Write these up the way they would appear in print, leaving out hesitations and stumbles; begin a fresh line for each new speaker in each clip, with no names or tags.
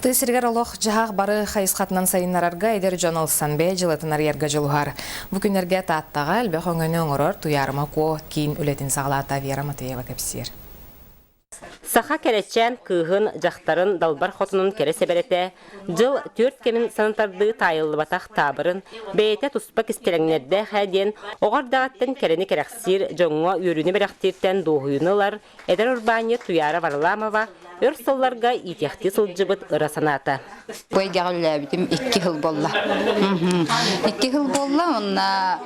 Тыа сиригэр олох-дьаһах бары хайысхатынан сайыннарарга эдэр дьон ылсан бэйэ дьылатын арыйарга дьулуһар. Бу күннэргэ Тааттаҕа элбэх өҥөнү оҥорор Туйаарыма Куо киин үлэтин саҕалаата Вера Матвеева кэпсиир.
Саха кэрэчээн кыыһын, дьахтарын, далбар хотунун кэрэ сэбэрэтэ, дьыл түөрт кэмин санатардыы таайыллыбатах таабырын, бэйэтэ туспа кистэлэҥнэрдээх ээ диэн оҕо эрдэҕиттэн кэрэни кэрэхсиир, дьоҥҥо үөрүүнү бэлэхтииртэн дуоһуйууну ылар эдэр урбаанньыт Туйаара Варламова өр сылларга иитиэхтии сылдьыбыт ыра санаата.
Бу эйгэҕэ үлэлээбитим икки сыл буолла. Икки сыл буолла, уонна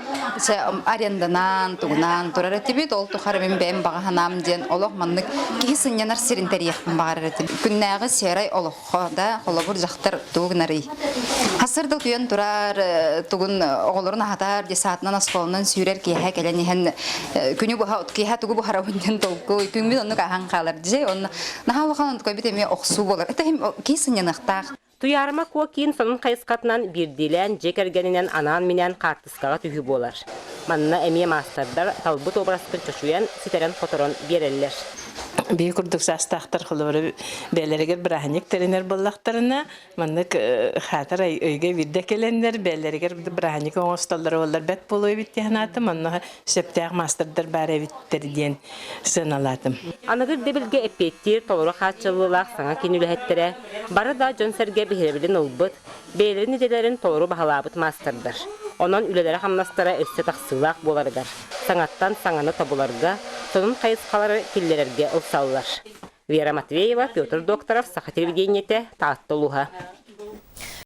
аренданан, тугунаан турар этибит. Ол тухары мин бэйэм баҕа санаам диэн олох маннык киһи сынньанар сирин тэрийиэхпин баҕарар этим. Күннээҕи серай олоххо да холобур дьахтар тугу гынарый? Хасыр да утуйан турар, тугун оҕолорун аһатар, десантынан оскуоланан сүүрэр киэһэ кэлэн иһэн күнү быһа киэһэ тугу буһарабын диэн толкуй күҥмүт оннук ааһан хаалар дьэ онно наһаа улахан онтукайбыт эмиэ охсуу буолар это киһи сынньаныахтаах.
Туйаарыма Куо киин сонун хайысхатынан биирдиилээн дьиэ кэргэнинэн анаан-минээн хаартыскаҕа түһүү буолар. Манна эмиэ маастардар талбыт образтын чочуйан, ситэрэн-хоторон биэрэллэр.
Биһи курдук саастаахтар холобура бэйэлэригэр бырааһынньык тэринэр буоллахтарына маннык хаатар өйгө биирдэ кэлэннэр бэйэлэригэр бырааһынньык оҥостоллоро буоллар бэрт буолуо эбит диэн санаатым онно сөптөөх маастардар баар эбиттэр диэн сыаналаатым.
Аныгы ирдэбилгэ эппиэттиир толору хааччыллыылаах саҥа киин үлэһиттэрэ бары да дьон-сэргэ биһирэбилин ылбыт, бэйэлэрин идэлэрин толору баһылаабыт маастардар. Онон үлэлэрэ-хамнастара өссө тахсыылаах буоларыгар, саҥаттан саҥаны тобуларга, сонун хайысхалары киллэрэргэ ылсаллар. Вера Матвеева, Петр Докторов, Саха телевидениетэ, Таатта улууһа.